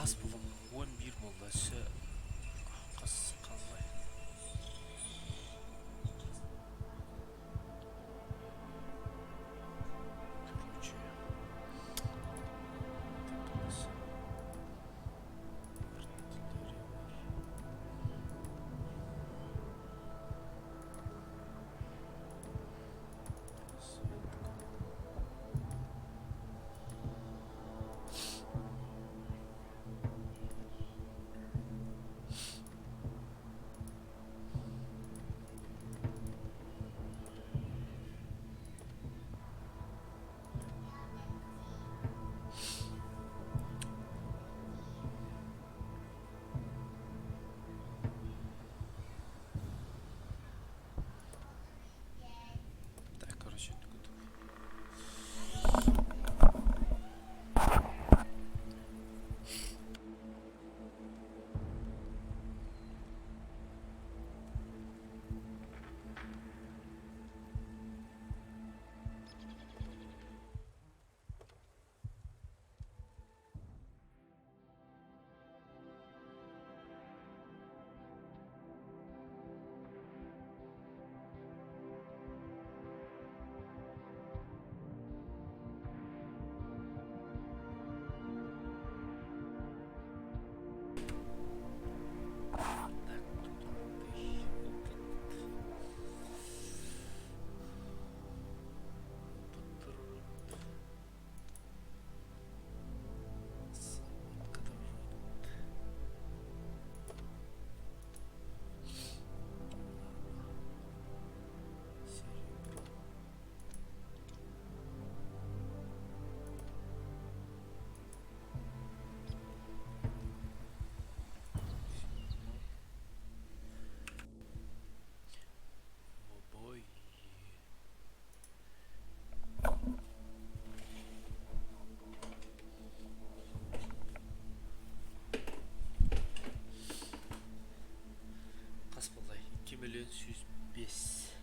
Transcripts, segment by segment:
Хас буоллум? 11 буолла өссө хас хааллай? Короче, артиллерия бар. Светка. Так, короче, курдук. Так, тут опыт. Опыт. Серебро. Обои. Хас буоллай? 2 миллион 105.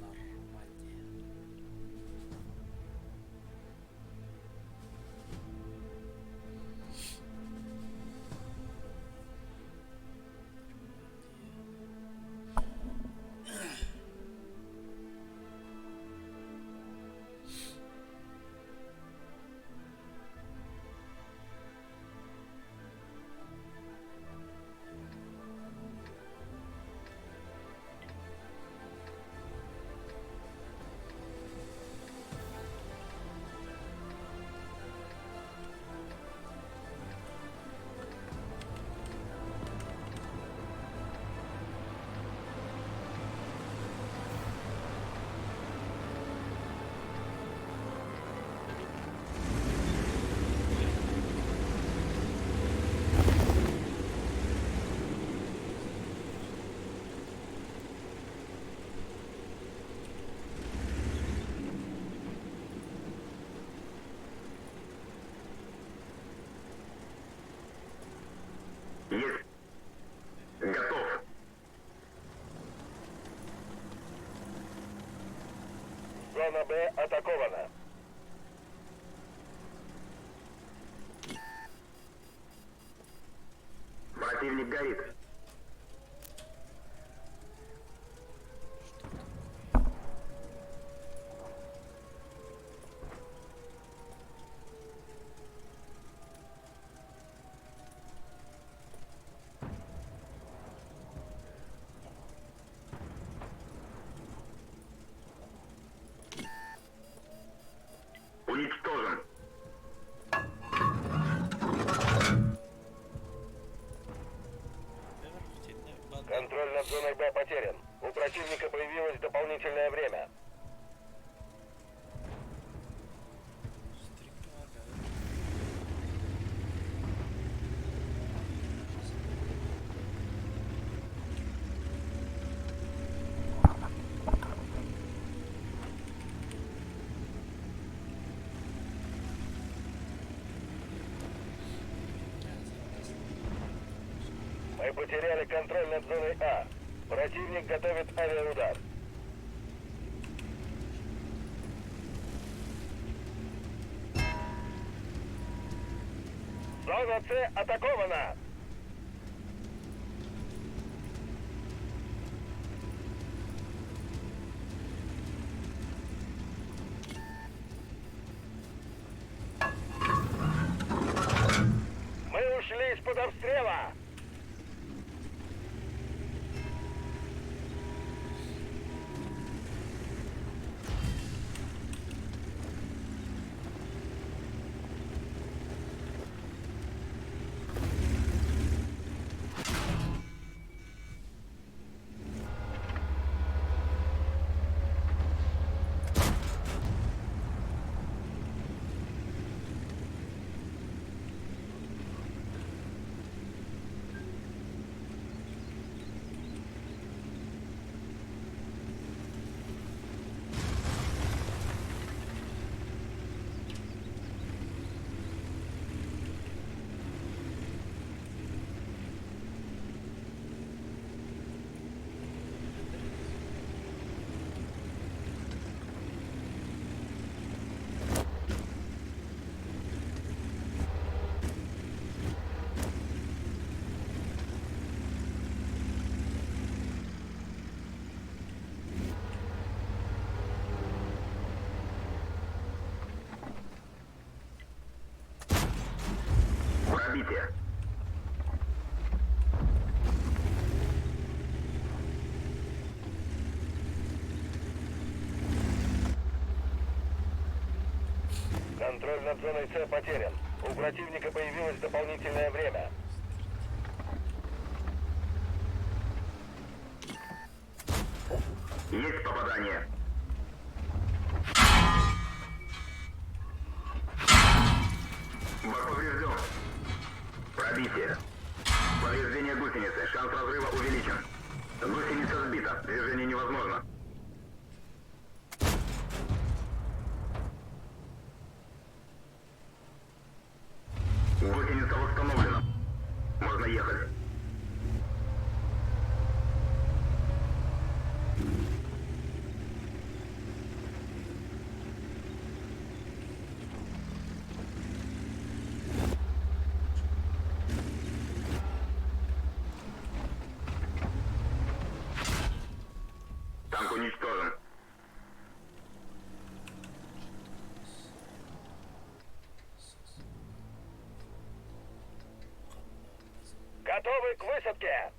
Нормандия. Есть. Готов. Зона Б атакована. Противник горит. Что такое? Уничтожен. Контроль над зоной Б потерян. У противника появилось дополнительное время. Мы потеряли контроль над зоной А. Противник готовит авиаудар. Зона С атакована! Мы ушли из-под обстрела! Пробитие. Контроль над зоной С потерян. У противника появилось дополнительное время. Есть попадание. Бак поврежден. Пробитие. Повреждение гусеницы. Шанс разрыва увеличен. Гусеница сбита. Движение невозможно. Гусеница восстановлена. Можно ехать. Танк уничтожен. Готовы к высадке!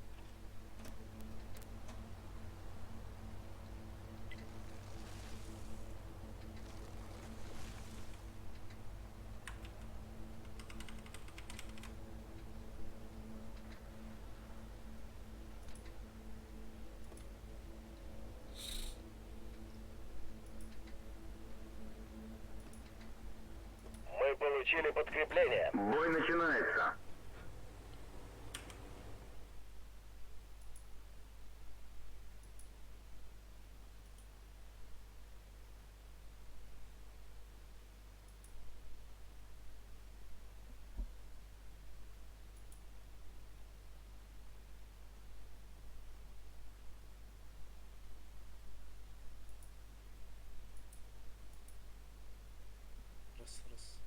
Мы получили подкрепление. Бой начинается. Раз, раз.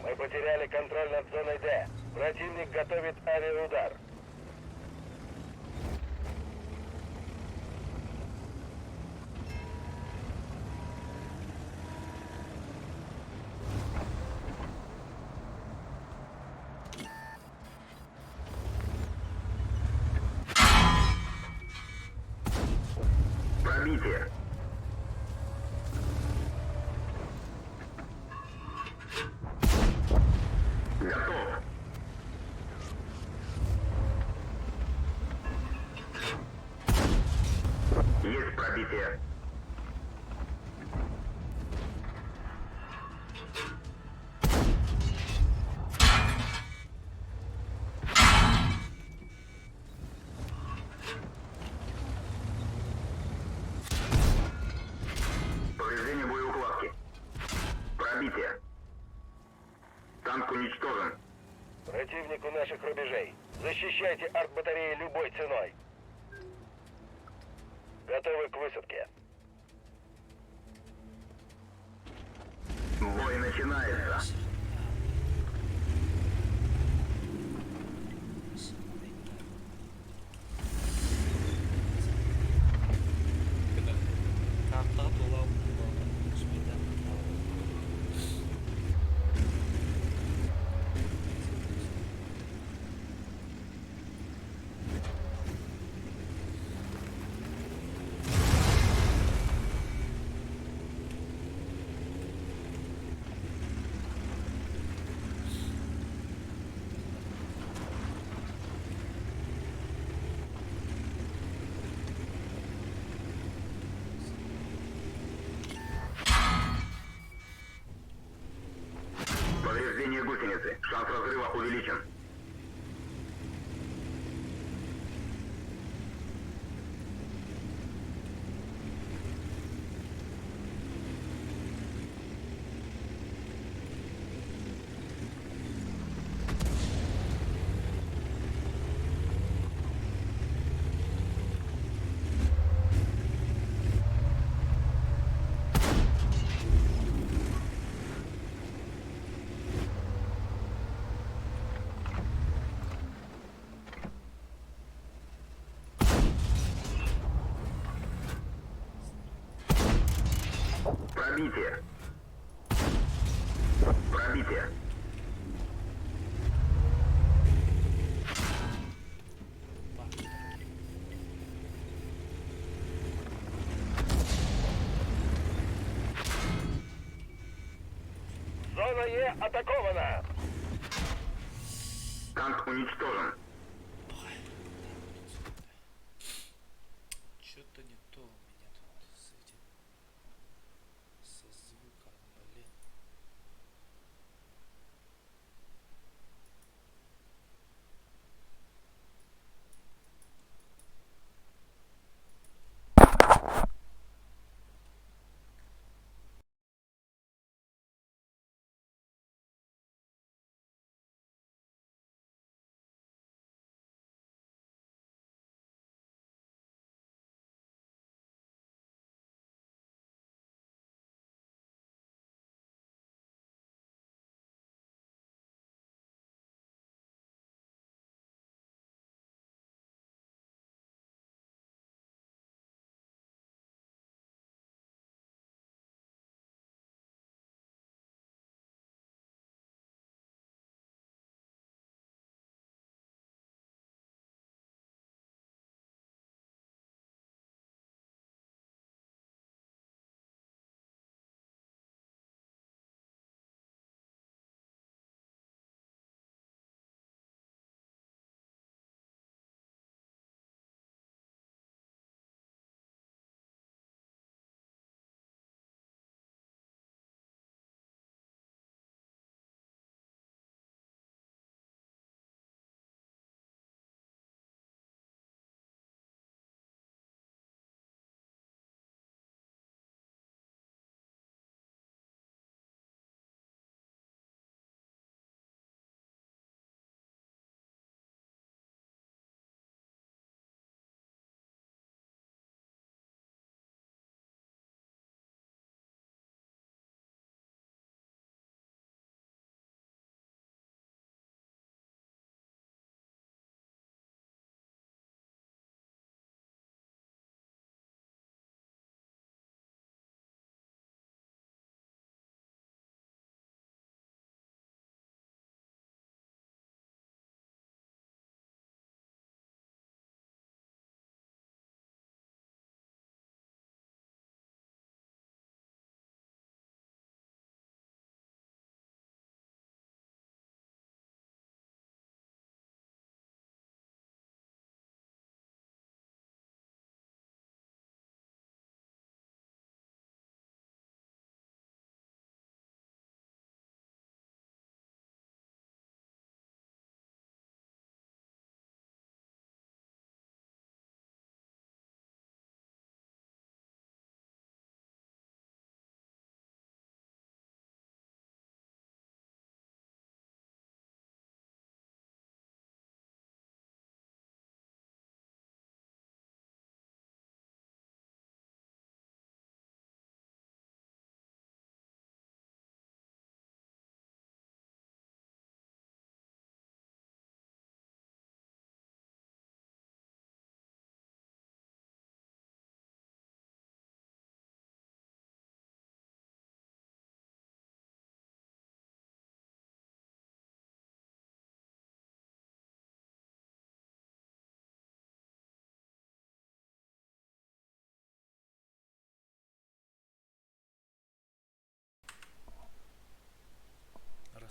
Мы потеряли контроль над зоной Д. Противник готовит авиаудар. Пробитие. Готов. Есть пробитие. Повреждение боеукладки. Пробитие. Танк уничтожен. Противник у наших рубежей. Защищайте арт-батареи любой ценой. Готовы к высадке. Бой начинается. Тааттаҕа туолаабыт буоллаҕына, успейдаан Повреждение гусеницы. Шанс разрыва увеличен. Пробитие. Пробитие. Зона Е атакована. Танк уничтожен. Что-то не то у меня тут с этим, со звуком, блин.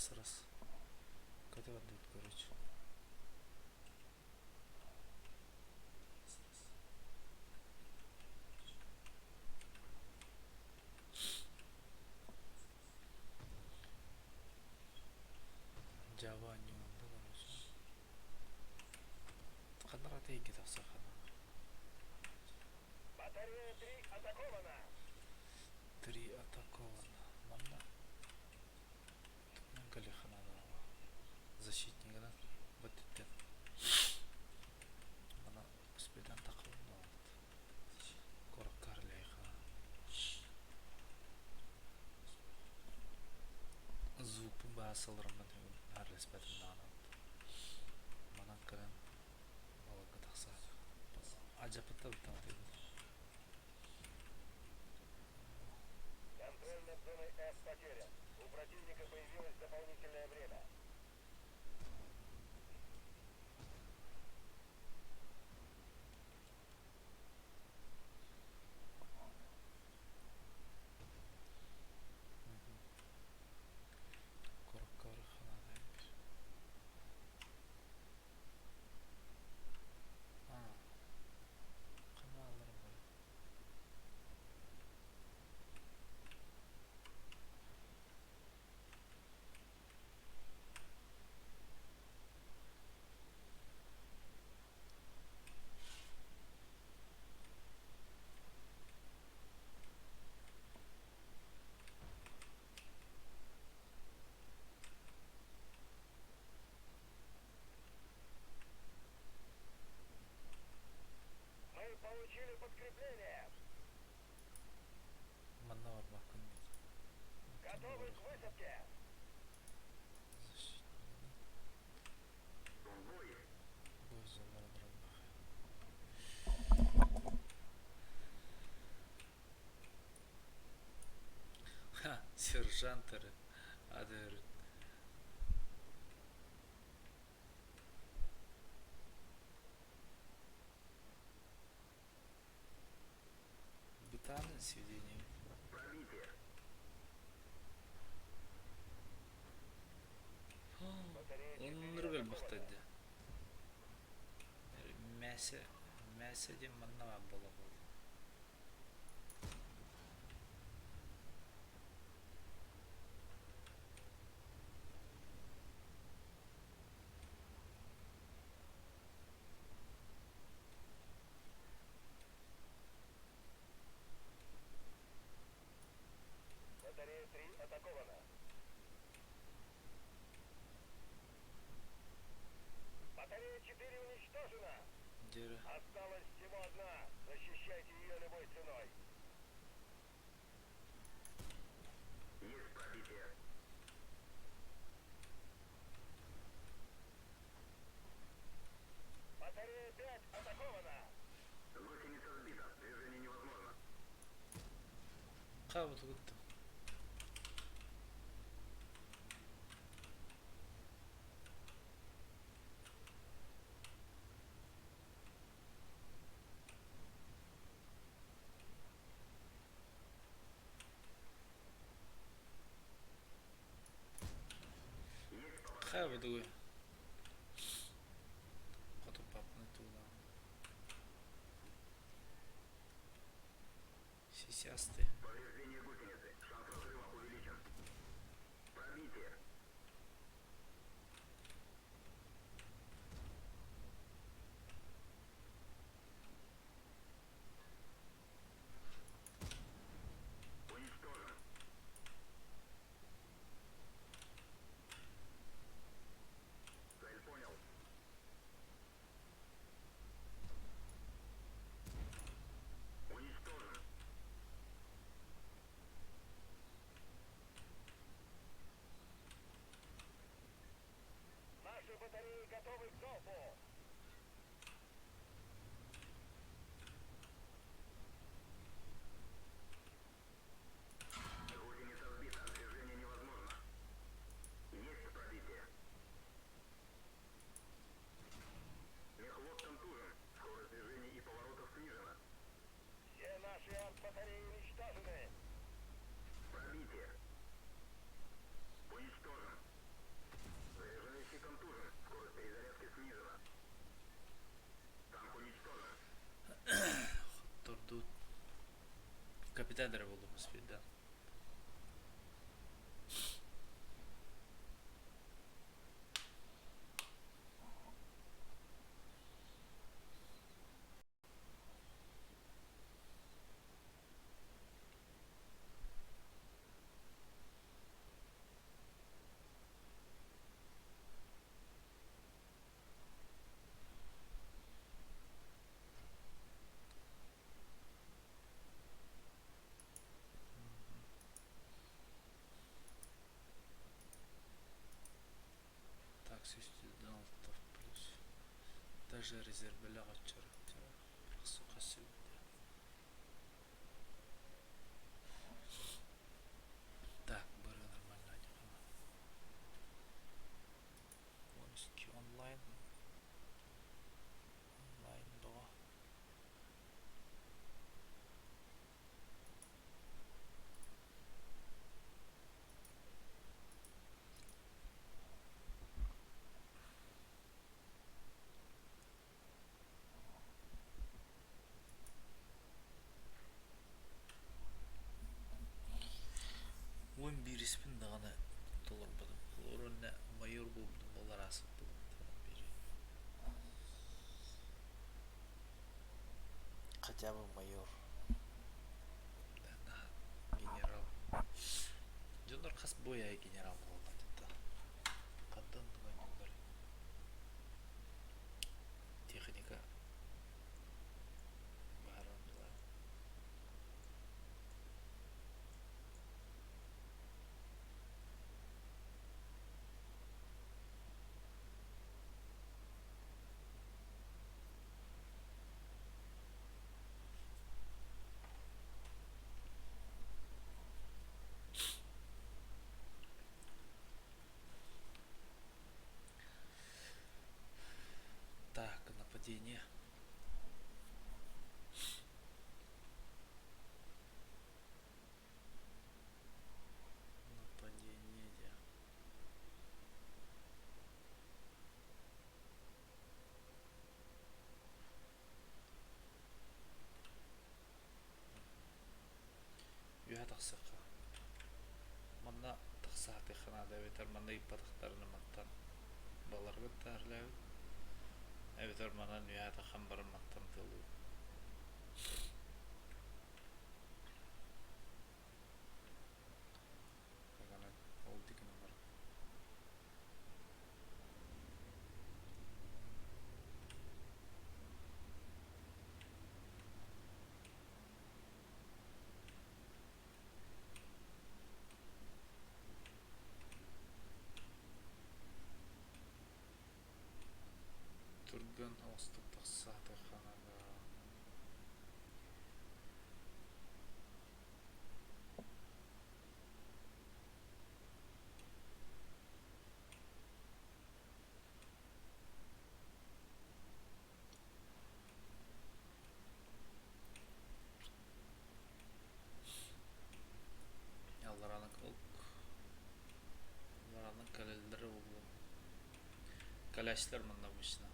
Раз раз. Көтө бардыбыт короче. Java оонньуулла короче. Ханна эйгэ тахса хана. Батарея 3 атакована. Три атакована. Манна Тукман калихананова. Защитнигынан бөттүттэн. Мана успедан тақылын Коркар лейха. Звук баасыларыммын араласпатын даҕаны. Манан кэлэн балыкка тахса адьаппыта Контроль над зоной F потерян. У противника появилось дополнительное время. Куоракка барыахха Аа, ханна аалларым бары? Мы получили подкрепление. Манна барбаккын диир. Готовы к высадке. Защитнигынан. В бой. Бой заллара бараллар. Ха, сержант эрэ, адырын. Бытааны сведение. Пробитие. Батарея 4 Оннурук атакована. элбэхтэр дии. Мясо, мясо диэн манна баар буола буолла. Батарея 3 атакована. Батарея 4 уничтожена. Дьэ Осталась всего одна. Защищайте ее любой ценой. Есть пробитие. Батарея 5 атакована. Гусеница сбита. Движение невозможно. хаабыт угуттум. Есть попадание. Хаабыт угуй. Хоту папаны туулаан. Сисястый. Повреждение гусеницы. Шанс разрыва увеличен. Пробитие. Уничтожен. Цель понял. Уничтожен. Наши батареи готовы к залпу. Гусеница сбита. Движение невозможно. Есть пробитие. Мехвод контужен. Скорость движения и поворотов снижена. Все наши артбатареи уничтожены. Пробитие. Уничтожен. Капитан эрэ буоллум успейдаан. Так, 106 плюс. Даже резервэлээх оччоро. Так, бары нормально Полностью онлайн. Онлайн бөҕө. Уон биириспин даҕаны толорбутум. Олор уонна майор буолбутум буоллар ааспыт Хотя бы майор. Генерал. Дьоннор хас бой аайы генерал буолаллар дии. Хантан оонньууллар? Техника баһаран была. Так, нападение. Нападение диэн. Үөһэ тахсыахха. Манна тахсаатыахха наада эбэтэр манна ыыппатахтарына мантан баларгыт таарлаабыт эбэтэр манан үөһэ таххан баран мантан тыалыыбыт. Ол дикини баран. Түргэн оҕустук тахсаатаххына да Алларааны алларааны кэлэллэрэ буолуо. Кэлээччилэр манна обычно.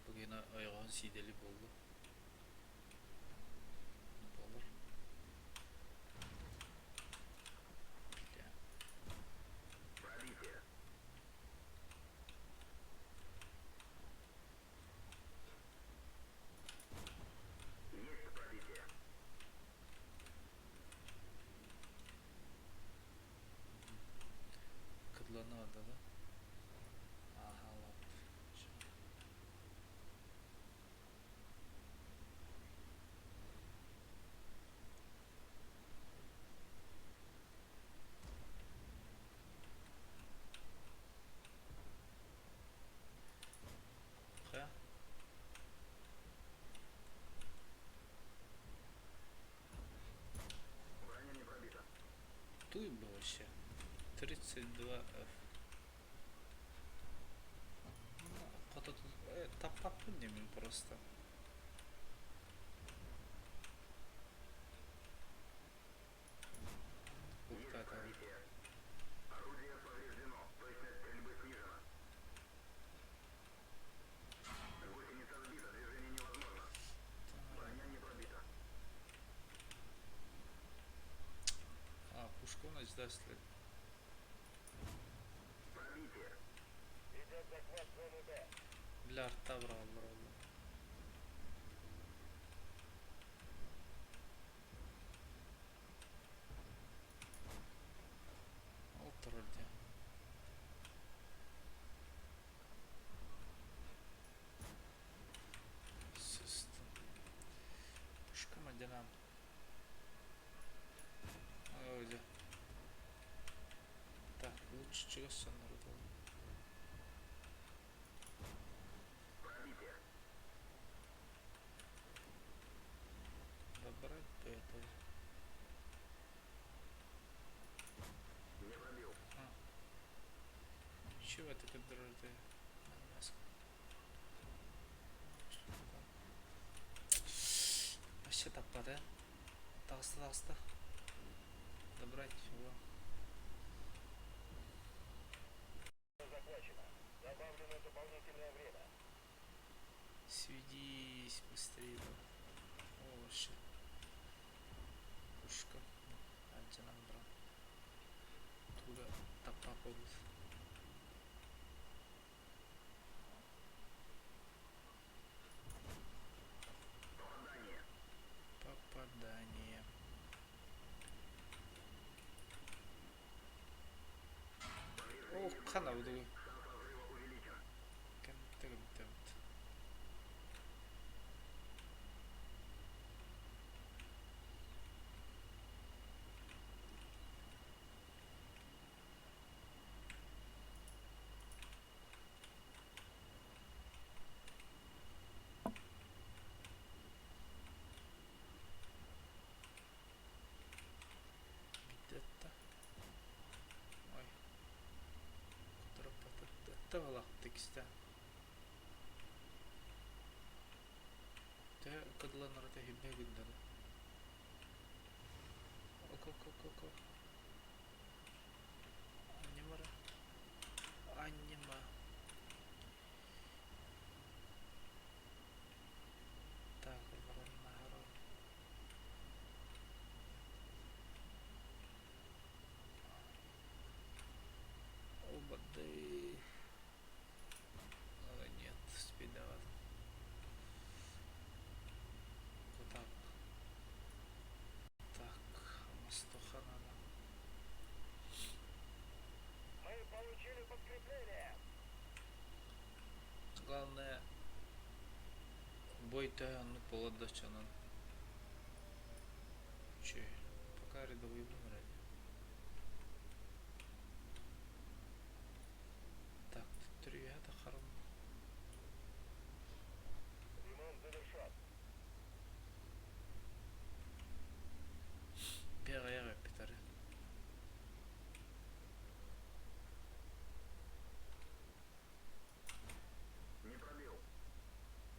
Бүгүн ойоҕоһун сиидэли буолла. Буолар. Пробитие. Есть пробитие. Кыдланы да? Ага, ладно. Хайа? Броня не пробита. Туй бы вообще. 32 F. Таппаппын диэмин просто. Есть пробитие. Орудие повреждено. Точность стрельбы снижена. Гусеница сбита. Движение невозможно. Броня не пробита. Сюда след. Пробитие. Идет захват зоны Б. Бля, арта быраҕаллар ол. Ол турар дии. Систем. Пушка мадянам. Ой, дьэ. Так, лучше чугас соннору Пробитие. Добрать бы этого. Не пробил. А. Чего ты подражай? Вообще таппат, э? Таҕыста, таҕыста. Добрать его. Захвачено. Добавлено дополнительное время. Сведись быстрее. О, вообще. Пушка. Антинан брат. Туда таппа буолбут. Попадание. Попадание. О, хана буду. Шанс разрыва увеличен. Кемте кемте. Бүттэ. Ой. Которая текстэ. Төһө кыдыланар тэһибэ гыннары. Ок ок ок ок ок. Анимара. Анима. Так, олорон Обады. Ой, нет, спидоват. Вот так. Так, Мастуха надо. Мы получили подкрепление. Главное, бой төһө оннук буолар да оччонон. Че, пока рядовой вроде. Так, төттөрү тахарым. Ремонт завершен. Первый питары. Не пробил.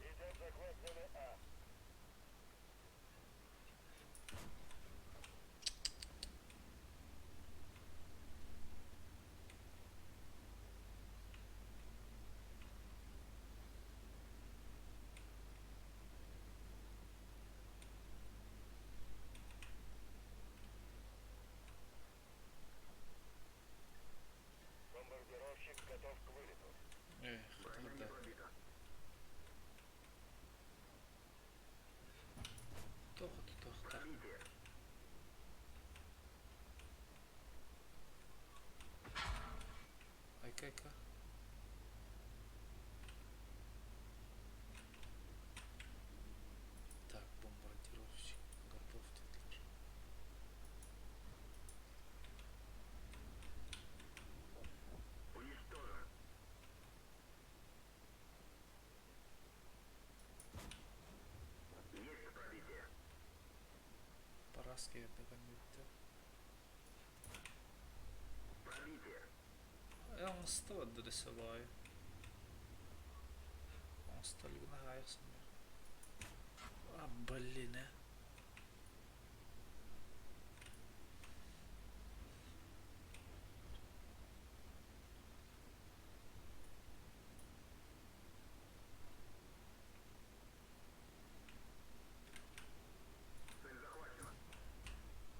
Идет захват зоны А. Бомбардировщик готов к вылету. Эх, Броня не да. пробита. Тохо тохо. Пробитие. Айка-айка. Так, бомбардировщик готов dediler. Уничтожен. Есть пробитие. Параски это Пробитие. Оҥосто дорисовой. Оҥостолугуна хаайсың. А, блин, э. Цель захвачена.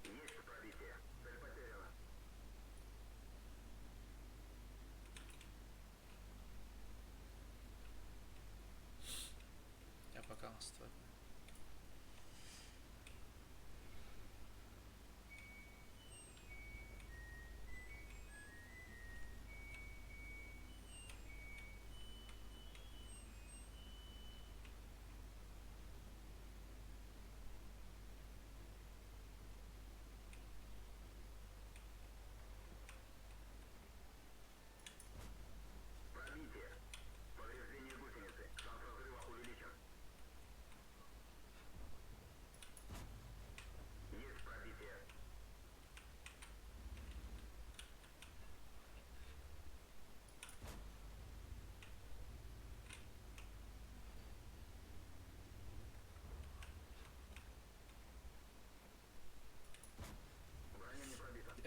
Есть пробитие. Цель потеряна.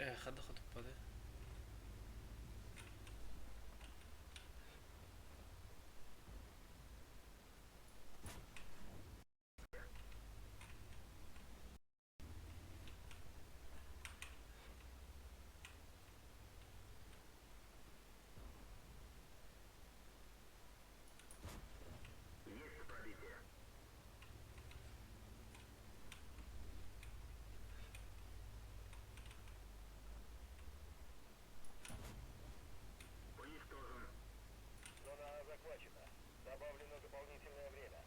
Ээ, хада хотуппата. Есть пробитие. Уничтожен. Зона А захвачена. Добавлено дополнительное время.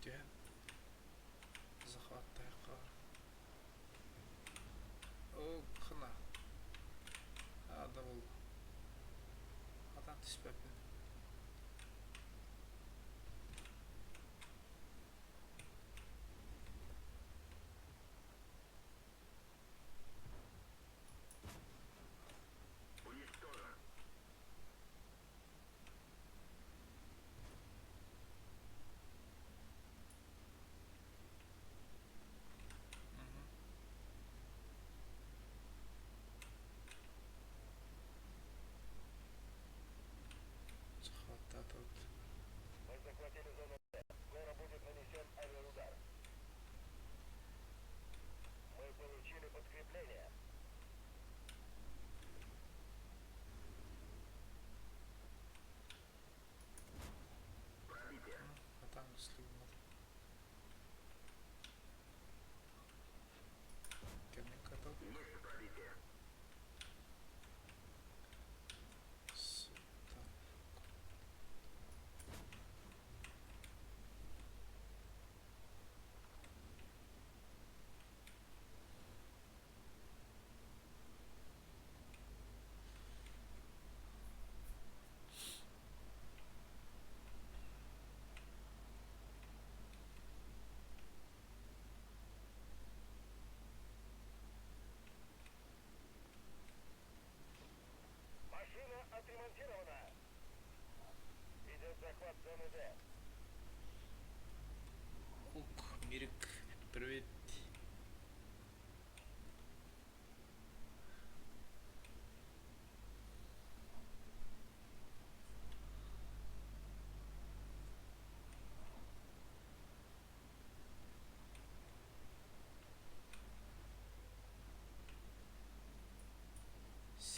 Түһэн захваттайха. Ол хана. Аада буолла. Хатан түспэппин. Уничтожен. Мгм. Захваттаатыбыт. Мы захватили зону Б. Скоро будет нанесен авиаудар. Мы получили подкрепление. Пробитие. Хатан гыслыгыммат. Кэннин каток. Есть пробитие. Сюда. Машина отремонтирована. Идет захват зоны Д. Ук, Мирик, привет.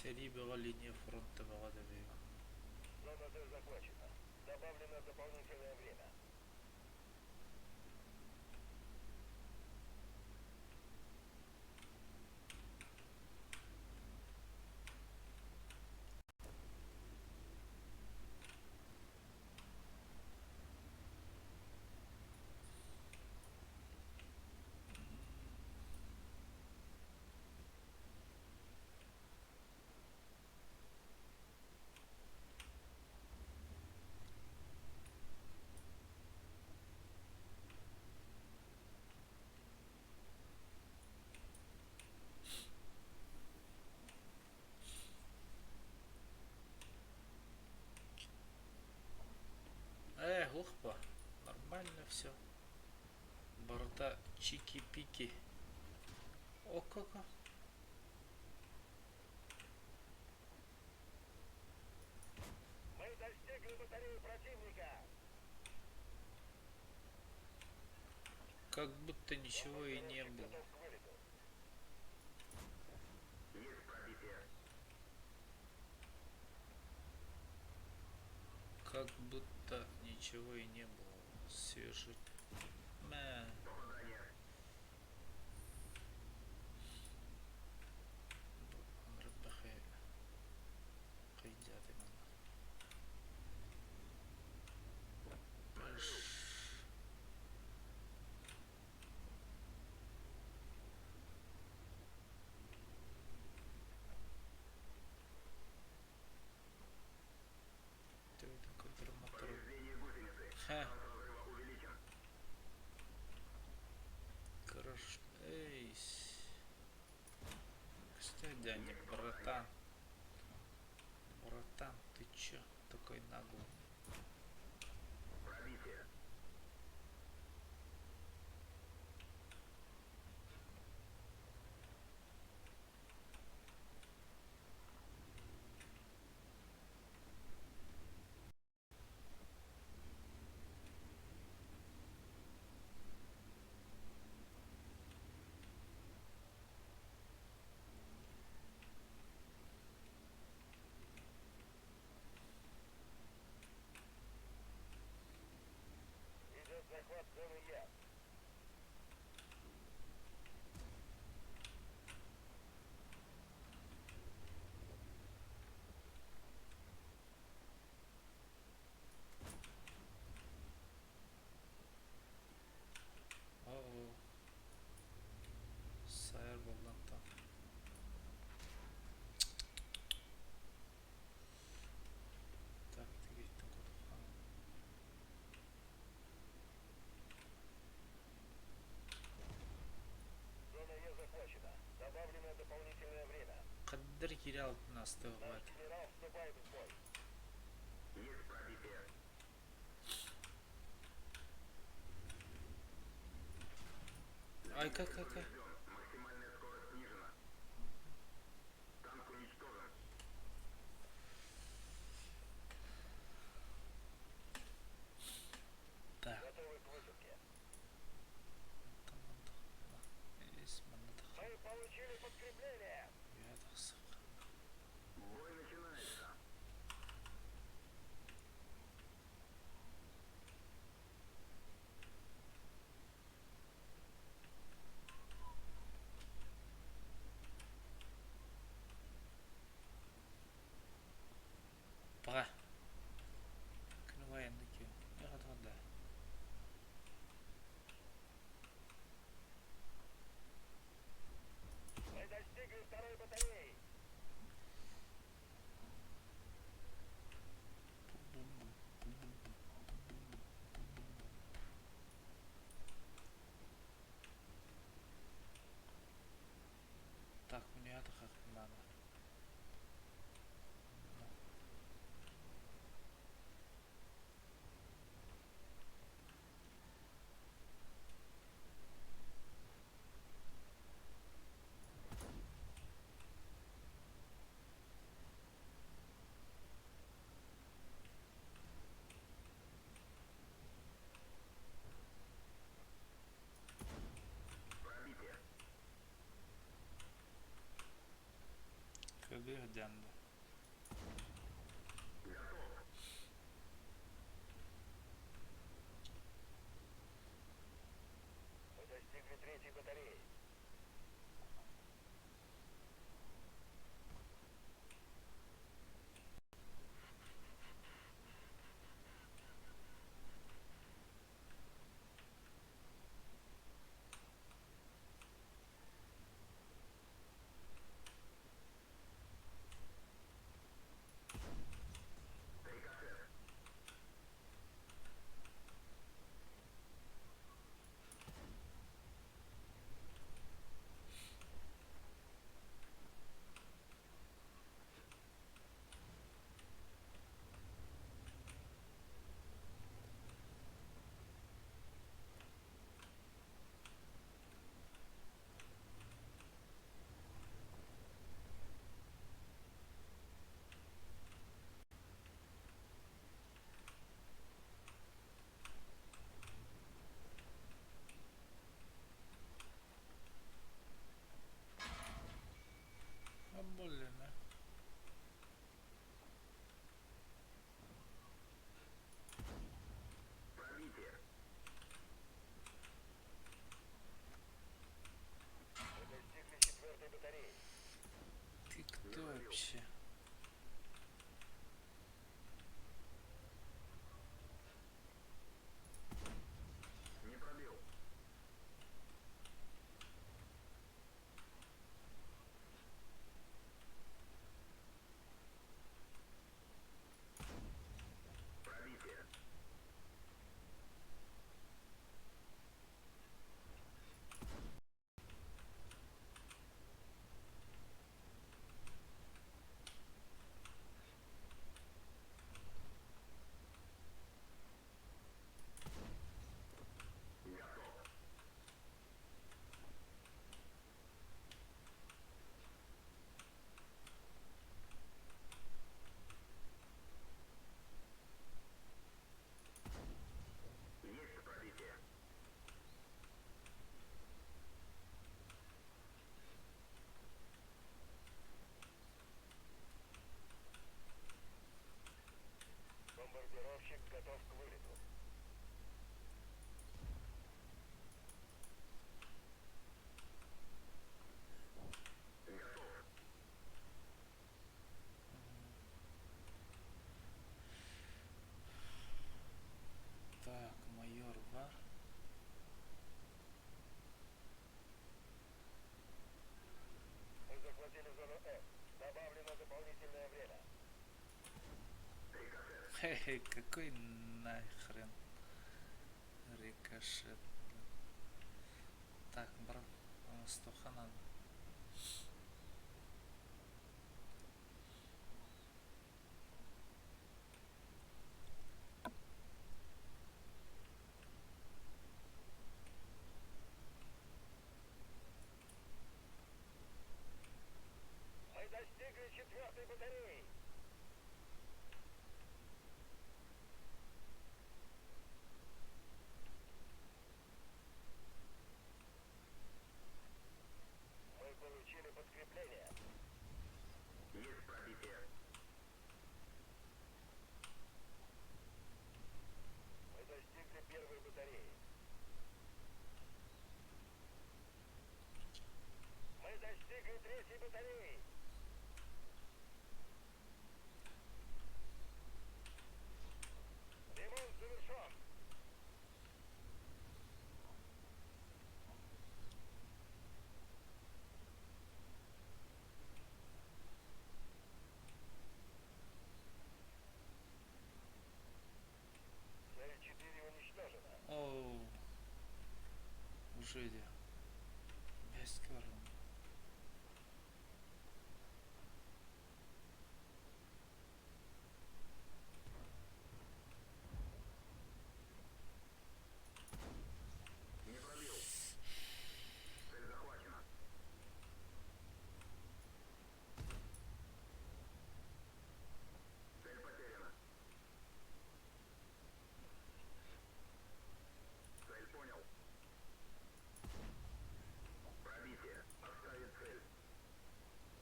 Сэрии бөҕө линия фронта бөҕө да бэйэм. Зона Д захвачена. Добавлено дополнительное время. Э, глупо. Нормально все. Барыта чики-пики. О, как. Мы достигли батареи противника. Как будто ничего и не Бомбардировщик было. готов к вылету. Есть пробитие. Как будто ничего и не было. Свежий. Мэ. Попадание. Пш. Повреждение гусеницы. Ха. Шанс разрыва увеличен. Ялтын астыахпыт. Наш генерал вступает в бой. Есть пробитие. Ай, как, как, как? Поврежден. Максимальная скорость снижена. Танк уничтожен. Так. Готовы к высадке. Ис Мы получили подкрепление. Бой начинается. Баҕа. Күн военный да. Мы достигли второй батареи. Так, мне это как надо. Пробитие. Кыгы дянда. Готов. Мы достигли третьей батареи. Рикошет. А блин, а. Пробитие. Мы достигли четвертой батареи. Ты кто вообще? Не пробил. Пробитие. Готов. Есть пробитие. Бомбардировщик готов к вылету. Готов. Так, майор Бар. Мы захватили зону F. Добавлено дополнительное время. Хе-хе, какой нахрен рикошет. блин. Так, брат, стоха надо. Уже дии. Бэскэ барабын. Не пробил. Цель захвачена. Цель потеряна. Цель понял. Пробитие. Отставить цель.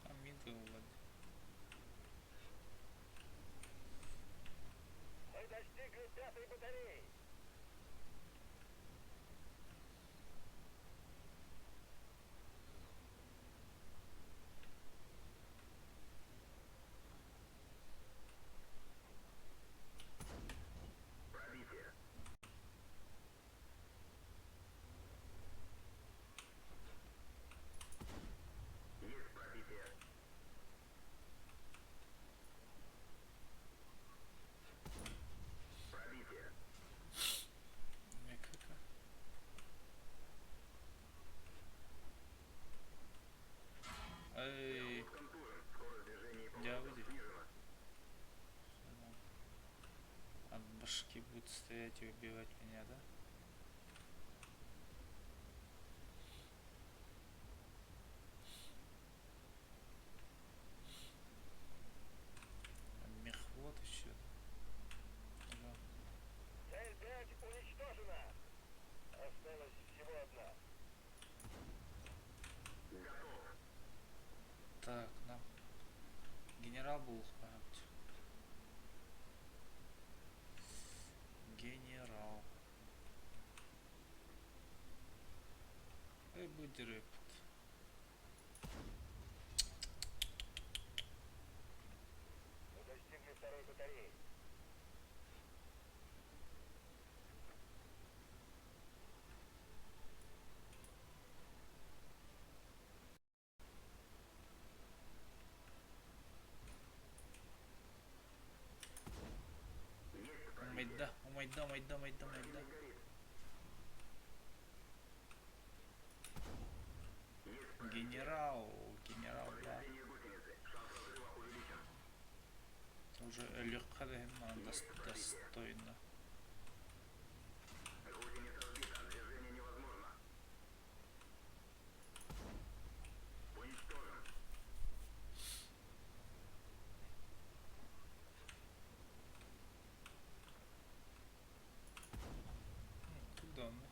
А минка буолла дии. Мы достигли пятой батареи. Пробитие. Есть пробитие. Пробитие. Мекка. Эй, Контужен. Скорость движения и дьэ поворотов дии. снижена. От башки будет стоять и убивать меня, да? Мехвод еще. Да. Цель 5 уничтожена. Осталась всего одна. Готов. Так, нам генерал был память. Генерал. Эй, будь рэпт. Мы достигли второй батареи. Есть Умайда, умайда, умайда, умайда, умайда. Противник горит. Есть пробитие. Генерал, генерал, да. Повреждение гусеницы. Шанс разрыва увеличен. Уже легко достойно. Гусеница сбита. Движение невозможно. Уничтожен. Туда, ну.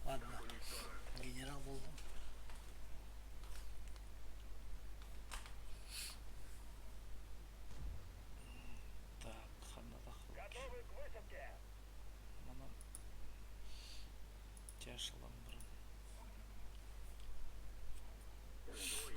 Ладно, генерал буоллум. Так, ханна Готовы к высадке. Манан тяжелым бұрын. Сбой.